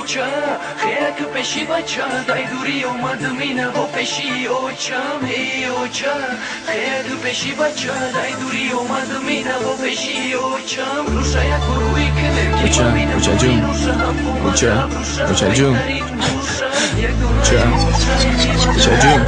оча, хеяк пеши бача, дай дури омадам ина бо пеши очам. Эй оча, хеяк пеши бача, дай дури омадам ина бо пеши очам. Руша як рӯи кунем ки Оча, очаҷон. Оча, очаҷон. Оча, очаҷон.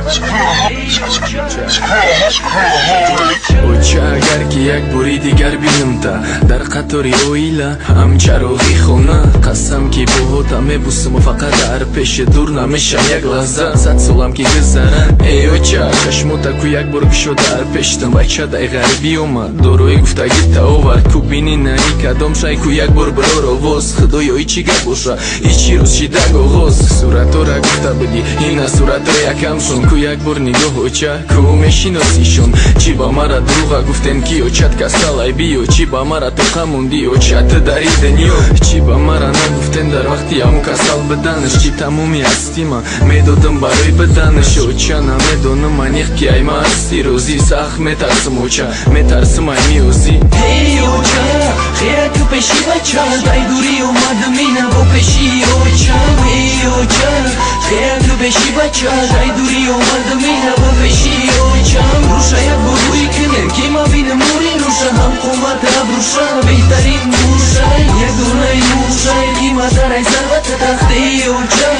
Оча, агар ки як бори дигар бинамта дар қатори оила, ҳамчароғи хона, қасам ки боҳота мебусуму фақат дар пеши дур намешам як лаҳза, 100 солам ки гузара. Эй оча, чашмота ку як бор кушо, дар пештам бача дай ғарибӣ омад, дорои гуфтагита овард. Ку бини наи кадом шай, ку як бор бирор овоз. Худоё, и чӣ гап боша, и чӣ рӯз шидаг оғоз? Суратора гуфта будӣ, ина суратро якамшон. Ку як бор нигоҳ, оча, ку мешиносишон? Чӣ ба мара дурӯға гуфтем, ки очат касалай, биё? Чӣ ба мара тоқа мондӣ, оча, ту дар и дунё? Чӣ ба мара нагуфтем дар вақти ҳамун касал биданаш? Чӣ тамоми ҳастима медодам барои биданаш? Оча, намедонам аниқ ки ай ма ҳасти розӣ. Сахт метарсам, оча, метарсам, ай меозӣ. Эй оча, хеяк пеши бача, дай дури омадам ина бо пеши очам. Эй оча, хеяк пеши бача, дай дури омадам ина бо пеши очам. Руша як бор рӯи кунем ки ма бинам нури руша, ҳам қомат абруша, беҳтарин мушай, ягонаи мушай, қиматарай сарват тахти. Оча,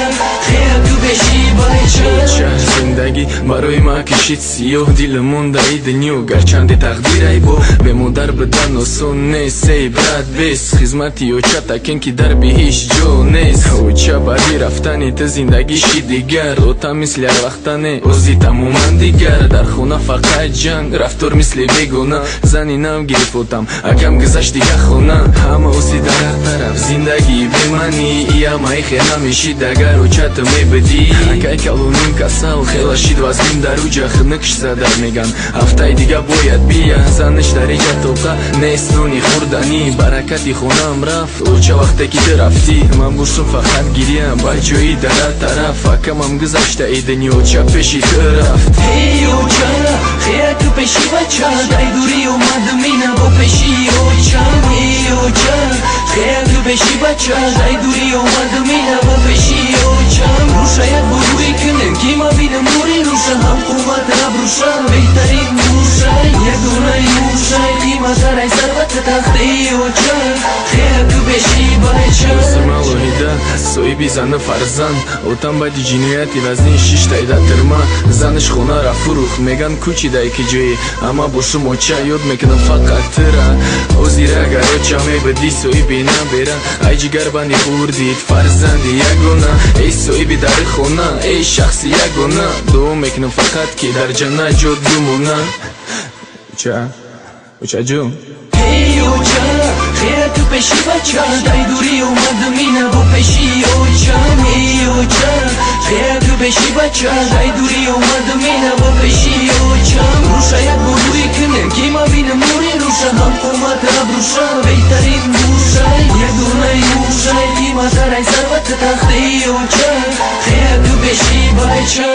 хеяк пеши бача. Оча, зиндагӣ барои ма кишид сиёҳ, дилам мондаи дунё, гарчанде тақдирай бо бемодар бидан осон нест. Эй брат, бес хизмати оча такен, ки дар биҳишт ҷо нест. Оча, баъди рафтани ту зиндагӣ ши дигар, ота мисли ҳарвақта не, ози тамоман дигар. Дар хона фақат ҷанг, рафтор мисли бегона, зани нав гирифотам, акам гузашт дига хона. Ҳама оси дар ҳар тараф, зиндагӣ беманӣ, иамаи хе намешид, агар очата мебидӣ. Акай калоним касал хела шид, вазнин дар уҷа хинукш задар, меган ҳафтаи дига бояд бия. Заниш дар иҷа тоқа нест, нони хӯрданӣ, баракати хонаам рафт, оча, вақте ки ту рафтӣ. Ман бошум фақат гиря, ба ҷои дар тараф, акамам гузашта и дунё, оча, пеши ту рафт. Эй оча, хеяк пеши бача, дай дури омадам ина бо пеши очам. Эй оча, хеяк пеши бача, дай дури омадам ина бо пеши очам. Руша як бор рӯи кунем ки ма бинам нури руша, ҳам қомат абруша, беҳтарин мушай, ягонаи мушай, қиматарай сарват тахти. Оча, хеяк пеши бача. Рӯзи малоҳида, соҳиби зану фарзанд, отам баъди ҷинояти вазнин шиштайда тирма, занаш хонара фурӯхт, меган кӯчидай ки ҷое. Ама бошум, оча, ёд мекунам фақат тира. Озира агар оча мебидӣ, соҳиби набера, ай ҷигарбанди хурдид, фарзанди ягона, эй соҳиби дари хона, эй шахси ягона, дуо мекунам фақат ки дар ҷаннат ҷо бимона. Оча, очаҷон. Эй оча, хеяк пеши бача, дай дури омадам ина бо пеши очам. Эй оча, хеяк пеши бача, дай дури омадам ина бо пеши очам. Руша як бор рӯи кунем ки ма бинам нури руша, ҳам қомат абруша, беҳтарин мушай, ягонаи мушай, қиматарай сарват тахти. Оча, хеяк пеши бача.